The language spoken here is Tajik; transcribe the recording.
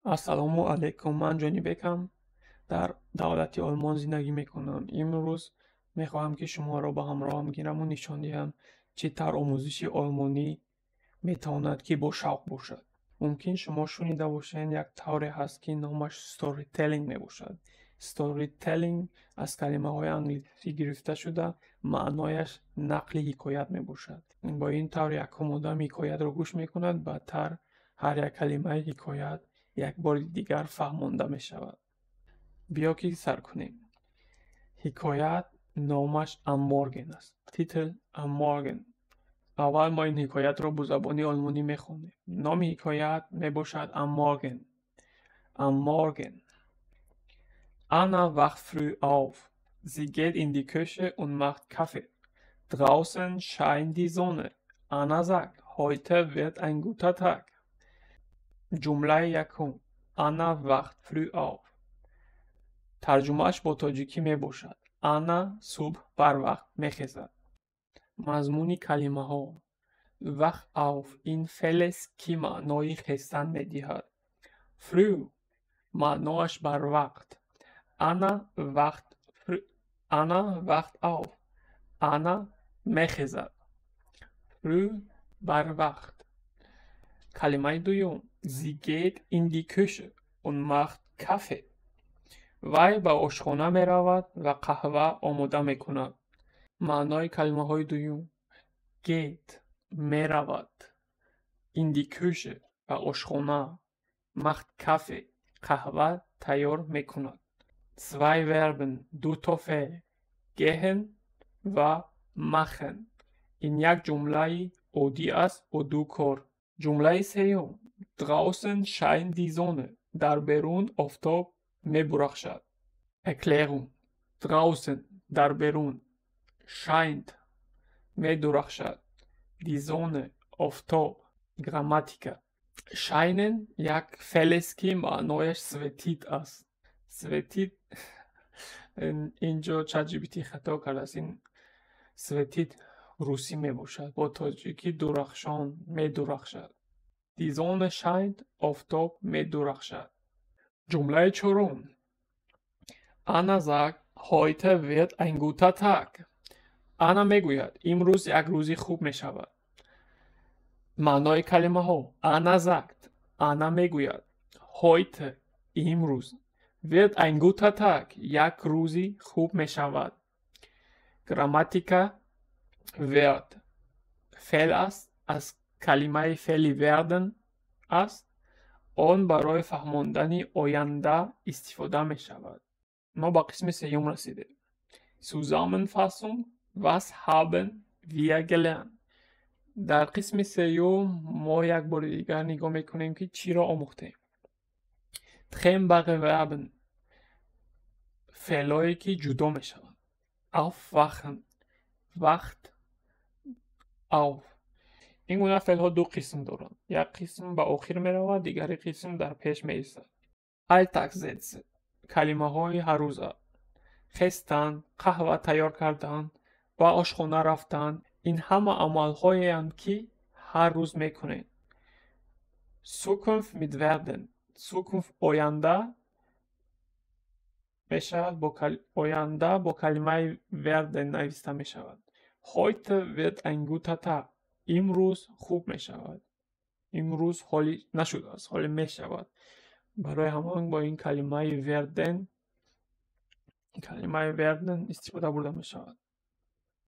Ассалому алайкум, ман Ҷонибекам, дар давлати Олмон зиндагӣ мекунам. Имрӯз мехоҳам, ки шуморо ба ҳамроҳам гираму нишон диҳам, чӣ тавр омӯзиши олмонӣ метавонад, ки бо шавқ бошад. Мумкин, шумо шунида бошед, як тавре ҳаст, ки номаш storytelling мебошад. Storytelling аз калимаҳои англисӣ гирифта шуда, маънояш нақли ҳикоят мебошад. Бо ин тавр якум одам ҳикоятро гӯш мекунад, баъдтар ҳар як калимаи ҳикоят як бори дигар фаҳмонда мешавад. Биё, ки сар кунем. Ҳикоят номаш «Am Morgen» аст. Titel: Am Morgen. Аввал мо ин ҳикоятро бо забони олмонӣ мехонем. Номи ҳикоят мебошад «Am Morgen». Am Morgen. Anna wacht früh auf. Sie geht in die Küche und macht Kaffee. Draußen scheint die Sonne. Anna sagt: Heute wird ein guter Tag. Ҷумлаи якум: Anna wacht früh auf. Тарҷумааш бо тоҷикӣ мебошад: Анна субҳ барвақт мехезад. Мазмуни калимаҳо: Wach auf — ин феълест, ки маънои хестан медиҳад. Früh — маъноаш барвақт. Anna wacht auf. Анна мехезад. Früh — барвақт. Калимаи дуюм: Sie geht in die Küche und macht Kaffee. Вай ба ошхона меравад ва қаҳва омода мекунад. Маънои калимаҳои дуюм: geht — меравад, in die Küche — ба ошхона, macht Kaffee — қаҳва тайёр мекунад. Zwei Verben, дуто феъл: gehen ва machen. Ин як ҷумлаи оддӣ аст бо ду кор. Ҷумлаи сеюм: Draußen scheint die Sonne. Дар берун офтоб мебурахшад. Erklärung: Draußen — дар берун, scheint — медурахшад, die Sonne — офтоб. Грамматика: Scheinen як феълест, ки маънояш светить аст. Светить инҷо ChatGPT хато кардааст. Ин светить русӣ мебошад, бо тоҷикӣ дурахшон, медурахшад. Die Sonne scheint — офтоб медурахшад. Ҷумлаи чорум: Anna sagt: Heute wird ein guter Tag. Анна мегӯяд: имрӯз як рӯзи хуб мешавад. Маънои калимаҳо: Anna sagt — Анна мегӯяд, heute — имрӯз, wird ein guter Tag — як рӯзи хуб мешавад. Грамматика: wird феъл аст, аз калимаи феъли werden аст. Он барои фаҳмондани оянда истифода мешавад. Мо ба қисми сеюм расидем. Zusammenfassung: Was haben wir gelernt? Дар қисми сеюм мо як бори дигар нигоҳ мекунем, ки чиро омӯхтем. Trennbare Verben — феълҳое, ки ҷудо мешаванд. Aufwachen, wacht auf. Ин гуна феълҳо ду қисм доранд: як қисм ба охир меравад, дигари қисм дар пеш меистад. Alltagssätze — калимаҳои ҳаррӯза: хестан, қаҳва тайёр кардан, ба ошхона рафтан. Ин ҳама амалҳоеанд, ки ҳар рӯз мекунем. Zukunft mit werden. Zukunft оянда мешавад, оянда бо калимаи werden нависта мешавад. Heute wird ein guter Tag. Имрӯз хуб мешавад. Имрӯз ҳоли нашудааст, ҳоле мешавад. Барои ҳамон бо ин калимаи werden истифода бурда мешавад.